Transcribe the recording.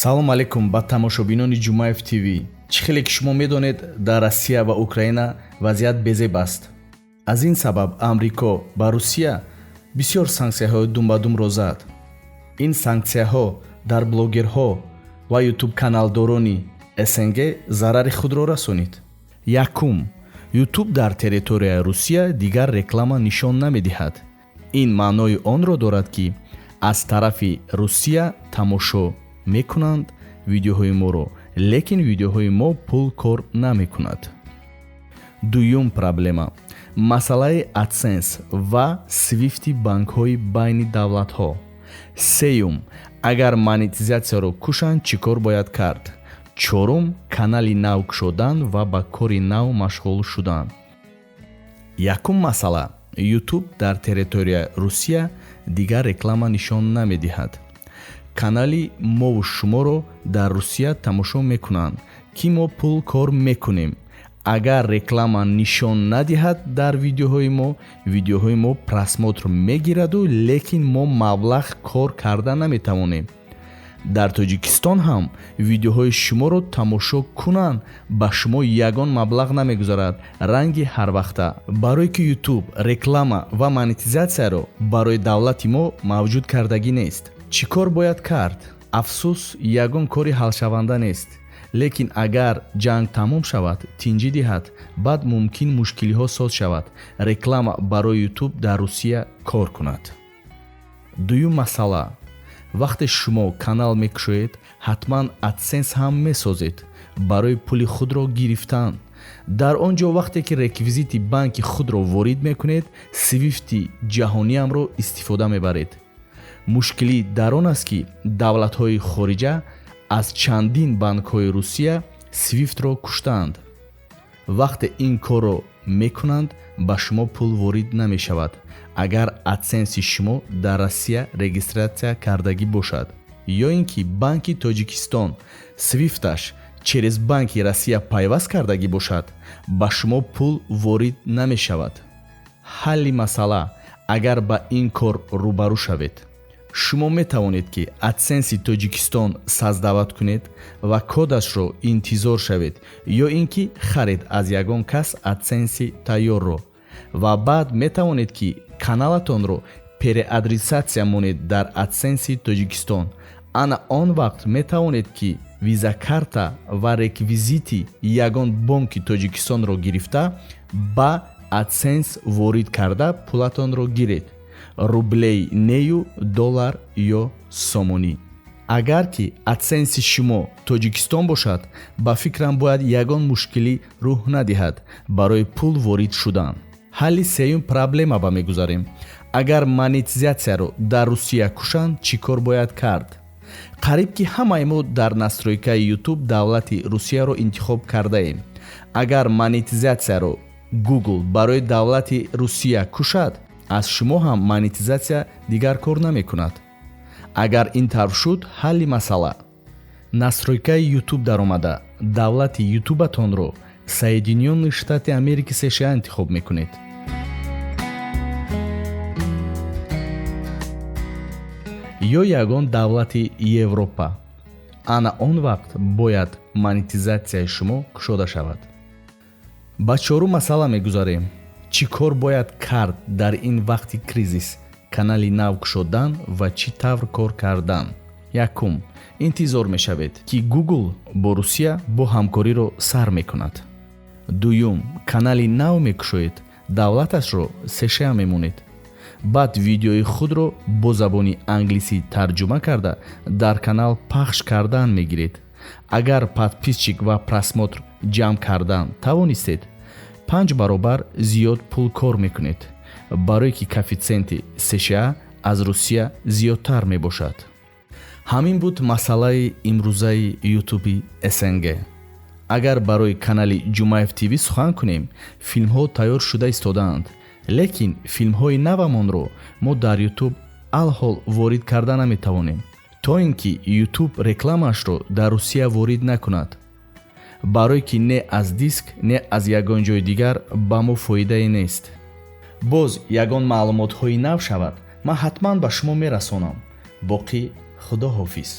Салом алейкум ба тамошобинони Ҷумаев ТВ. Чӣ хеле ки шумо медонед, дар Россия ва Украина вазъият безеб аст. Аз ин сабаб Амрико ба Русия бисёр санксияҳои думбадумро зад. Ин санксияҳо дар блогерҳо ва ютуб-каналдорони СНГ зарари худро расонид. Якум, Ютуб дар территорияи Русия дигар реклама нишон намедиҳад. Ин маънои онро дорад, ки аз тарафи Русия тамошо мекунанд видеоҳои моро, лекин видеоҳои мо пул кор намекунад. Дуюм проблема: масъалаи AdSense ва свифти банкҳои байни давлатҳо. Сеюм, агар монетизатсияро кушанд, чӣ кор бояд кард? Чорум, канали нав кушодан ва ба кори нав машғул шудан. Якум масъала: Ютуб дар территорияи Русия дигар реклама нишон намедиҳад. Канали мову шуморо дар Русия тамошо мекунанд, ки мо пул кор мекунем. Агар реклама нишон надиҳад дар видеоҳои мо, видеоҳои мо просмотр мегираду, лекин мо маблағ кор карда наметавонем. Дар Тоҷикистон ҳам видеоҳои шуморо тамошо кунанд, ба шумо ягон маблағ намегузарад, ранги ҳарвақта, барое ки Ютуб реклама ва монетизатсияро барои давлати мо мавҷуд кардагӣ нест. Чӣ кор бояд кард? Афсӯс, ягон кори ҳалшаванда нест, лекин агар ҷанг тамом шавад, тинҷӣ диҳад, баъд мумкин мушкилиҳо соз шавад, реклама барои Ютуб дар Русия кор кунад. Дуюм масъала: вақте шумо канал мекушоед, ҳатман AdSense ҳам месозед барои пули худро гирифтан. Дар он ҷо вақте ки реквизити банки худро ворид мекунед, свифти ҷаҳониамро истифода мебаред. Мушкилӣ дар он аст, ки давлатҳои хориҷа аз чандин банкҳои Русия свифтро куштаанд. Вақте ин корро мекунанд, ба шумо пул ворид намешавад, агар AdSense шумо дар Россия регистратсия кардагӣ бошад ё ин ки Банки Тоҷикистон свифташ через Банки Россия пайваст кардагӣ бошад, ба шумо пул ворид намешавад. Ҳалли масъала: агар ба ин кор рӯбарӯ шавед, шумо метавонед, ки AdSense Тоҷикистон создавать кунед ва кодашро интизор шавед, ё ин ки харед аз ягон кас AdSense тайёрро ва баъд метавонед, ки каналатонро переадресация монед дар AdSense Тоҷикистон. Ана он вақт метавонед, ки визакарта ва реквизити ягон бонки Тоҷикистонро гирифта, ба AdSense ворид карда, пулатонро гиред, рублей нею, доллар ё сомонӣ. Агар ки AdSense шумо Тоҷикистон бошад, ба фикрам, бояд ягон мушкилӣ рӯҳ надиҳад барои пул ворид шудан. Ҳалли сеюм проблема ба мегузарем: агар монетизатсияро дар Русия кушанд, чӣ кор бояд кард? Қариб ки ҳамаи мо дар настройкаи Ютуб давлати Русияро интихоб кардаем. Агар монетизатсияро Google барои давлати Русия кушад, аз шумо ҳам монетизатсия дигар кор намекунад. Агар ин тавр шуд, ҳалли масъала: настройкаи Ютуб даромада, давлати Ютубатонро Соединённые Штаты Америки, США интихоб мекунед ё ягон давлати Европа. Ана он вақт бояд монетизатсияи шумо кушода шавад. Ба чорум масъала мегузарем: чӣ кор бояд кард дар ин вақти кризис, канали нав кушодан ва чӣ тавр кор кардан? Якум, интизор мешавед, ки Google бо Русия бо ҳамкориро сар мекунад. Дуюм, канали нав мекушоед, давлаташро США мемонед, баъд видеои худро бо забони англисӣ тарҷума карда, дар канал пахш кардан мегиред. Агар подписчик ва просмотр ҷамъ кардан тавонистед, 5 баробар зиёд пул кор мекунед, барое ки коэффитсиенти США аз Русия зиёдтар мебошад. Ҳамин буд масъалаи имрӯзаи Ютуби СНГ. Агар барои канали Ҷумаев ТВ сухан кунем, филмҳо тайёр шуда истодаанд, лекин филмҳои навамонро мо дар Ютуб алҳол ворид карда наметавонем, то ин ки Ютуб рекламаашро дар Русия ворид накунад, барое ки не аз диск, не аз ягон ҷои дигар ба мо фоидае нест. Боз ягон маълумотҳои нав шавад, ман ҳатман ба шумо мерасонам. Боқӣ худо ҳофиз.